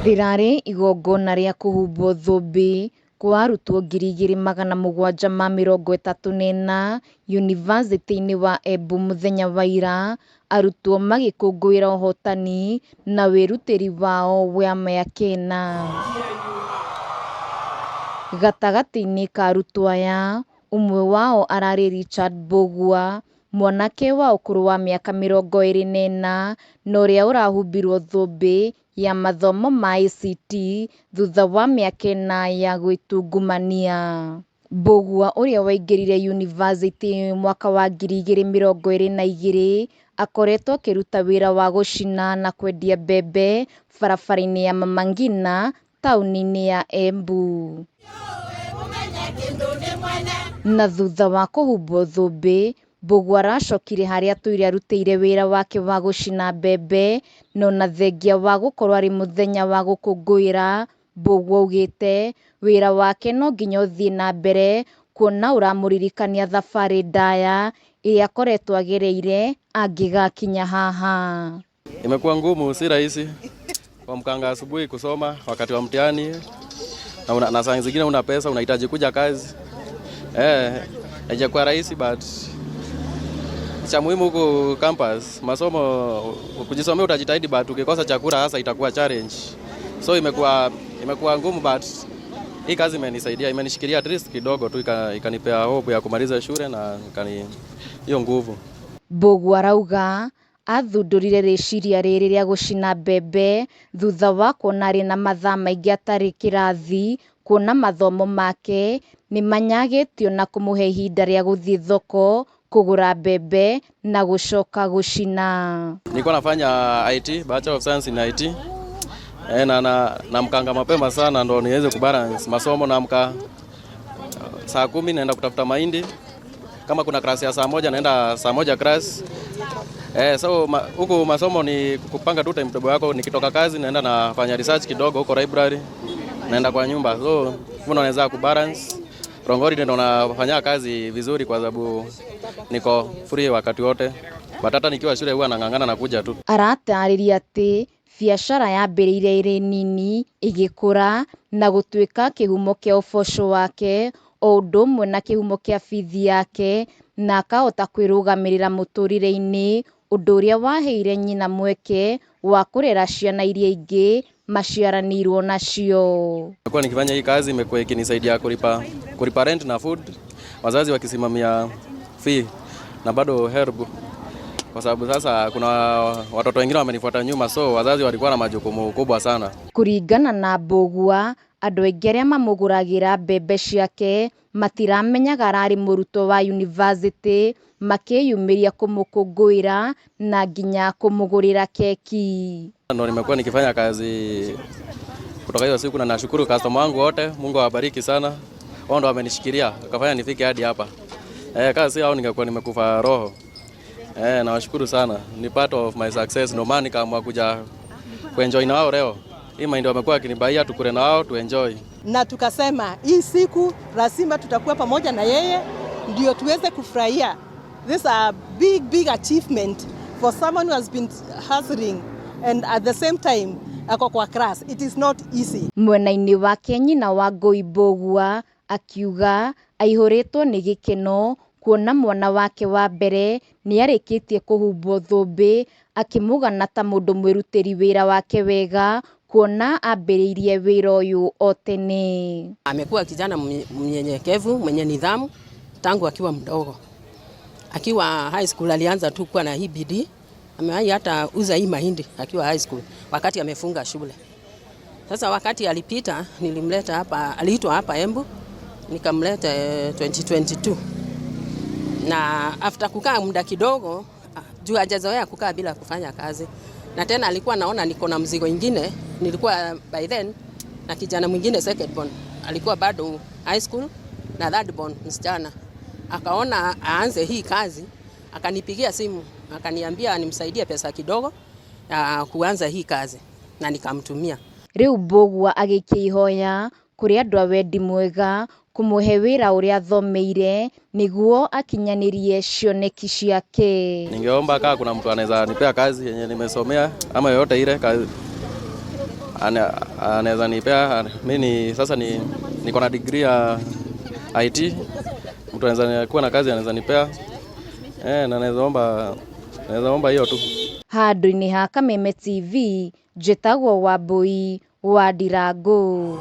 Rĩrarĩ igongona rĩa kũhumbwo thũmbĩ kwa arutwo 734 yunivasĩtĩ-inĩ wa Embu mũthenya wa ira, arutwo magĩkũngũĩra ũhotani na wĩrutĩri wao wa mĩaka 4. Gatagatĩ-inĩ ka arutwo aya, ũmwe wao ararĩ Richard Mbũgua, mwanake wa ũkũrũ wa mĩaka 24 na ũrĩa ũrahumbirwo thũmbĩ ya mathomo ma ICT thutha wa mĩaka 4 ya gwĩtungumania. Mbũgua ũrĩa waingĩrire yunivasĩtĩ mwaka wa 2022 akoretwo akĩruta wĩra wa gũcina na kwendia mbembe barabara-inĩ ya Mama Ngina taũni-inĩ ya Embu. Na thutha wa kũhumbwo thũmbĩ, Mbũgua aracokire harĩa atũire arutĩire wĩra wake wa gũcina mbembe na ona thengia wa gũkorwo arĩ mũthenya wa gũkũngũĩra, Mbũgua augĩte wĩra wake no nginya ũthiĩ na mbere kuona ũramũririkania thabarĩ ndaya ĩrĩa akoretwo agereire angĩgakinya haha. Imekuwa ngumu, si rahisi. Kuamkanga asubuhi kusoma wakati wa mtihani na saa zingine una pesa unahitaji kuja kazi. Haijakuwa rahisi, but cha muhimu huku campus masomo, kujisomea utajitahidi, but ukikosa chakula hasa itakuwa challenge. So imekuwa ngumu, but hii kazi imenisaidia, imenishikilia at least kidogo tu, ikanipea hope ya kumaliza shule na ikani hiyo nguvu. Mbũgua arauga athundũrire rĩciria rĩrĩ rĩa gũcina mbembe thutha wa kuona arĩ na mathaa maingĩ atarĩ kĩrathi, kuona mathomo make nĩmanyagĩtio na kũmũhe ihinda rĩa gũthiĩ thoko kũgũra mbembe na gũcoka gũcina. Nilikuwa nafanya IT, Bachelor of Science in IT. Na naamkanga mapema sana ndo niweze kubalance masomo. Naamka saa 10 naenda kutafuta mahindi. Kama kuna class ya saa 1 naenda saa 1 class. So huku masomo ni kupanga tu timetable yako. Nikitoka kazi naenda nafanya research kidogo huko library, naenda kwa nyumba. So hivyo naweza kubalance. Long holiday ndo nafanya kazi vizuri kwa sababu niko free wakati wote. But hata nikiwa shule huwa nang'ang'ana na kuja tu. Aratarĩria atĩ biacara yambĩrĩirie ĩrĩ nini ĩgĩkũra na gũtuĩka kĩhumo kĩa ũboco wake o ũndũ ũmwe na kĩhumo kĩa bithi yake na akahota kwĩrũgamĩrĩra mũtũrĩre-inĩ, ũndũ ũrĩa waheire nyina mweke wa kũrera ciana iria ingĩ maciaranĩirwo nacio. Nimekuwa nikifanya hii kazi, imekuwa ikinisaidia kulipa rent na food, wazazi wakisimamia fee na bado HELB, kwa sababu sasa kuna watoto wengine wamenifuata nyuma, so wazazi walikuwa na majukumu kubwa sana. Kũringana na Mbũgua, andũ aingĩ arĩa mamũgũragĩra mbembe ciake matiramenyaga ararĩ mũrutwo wa yunivasĩtĩ, makĩyumĩria kũmũkũngũĩra na nginya kũmũgũrĩra keki. Ndo nimekuwa nikifanya kazi kutoka hiyo siku, na nashukuru customer wangu wote, Mungu awabariki sana. Wao ndo wamenishikilia wakafanya nifike hadi hapa. Kama si hao ningekuwa nimekufa roho. Nawashukuru sana. Ni part of my success, ndio maana nikaamua kuja kuenjoy na wao leo. Hii mahindi wamekuwa wakinibuyia, tukule na wao tuenjoy. Na tukasema hii siku lazima tutakuwa pamoja na yeye ndio tuweze kufurahia. This is a big, big achievement for someone who has been hustling and at the same time ako kwa class. It is not easy. Mwena-inĩ wake nyina wa Ngũi Mbũgua akiuga aihũrĩtwo nĩ gĩkeno kuona mwana wake wa mbere nĩarĩkĩtie kũhumbwo thũmbĩ, akĩmũgana ta mũndũ mwĩrutĩri wĩra wake wega kuona ambĩrĩirie wĩra ũyũ o tene. Amekuwa kijana mnyenyekevu, mwenye nidhamu tangu akiwa mdogo. Akiwa high school alianza tu kuwa na hii bidii. Amewahi hata uza hii mahindi akiwa high school wakati amefunga shule. Sasa wakati alipita nilimleta hapa, aliitwa hapa Embu, nikamleta 2022. Na after kukaa muda kidogo, juu hajazoea kukaa bila kufanya kazi. Na tena alikuwa naona niko na mzigo ingine, nilikuwa by then na kijana mwingine second born, alikuwa bado high school na third born msichana. Akaona aanze hii kazi, akanipigia simu, akaniambia nimsaidie pesa kidogo ya kuanza hii kazi na nikamtumia. Rĩu Mbũgua agĩikia ihoya kũrĩ andũ a wendi mwega kũmũhe wĩra ũrĩa athomeire nĩguo akinyanĩrie cioneki ciake. Ningeomba kama kuna mtu anaweza nipea kazi yenye nimesomea ama yoyote ile kazi, Anaweza nipea mimi sasa ni niko na degree ya IT, mtu anaweza kuwa na kazi anaweza nipea na naweza omba hiyo tu. Handũ-inĩ ha Kameme TV, njĩtagwo Wambui wa Ndirangu.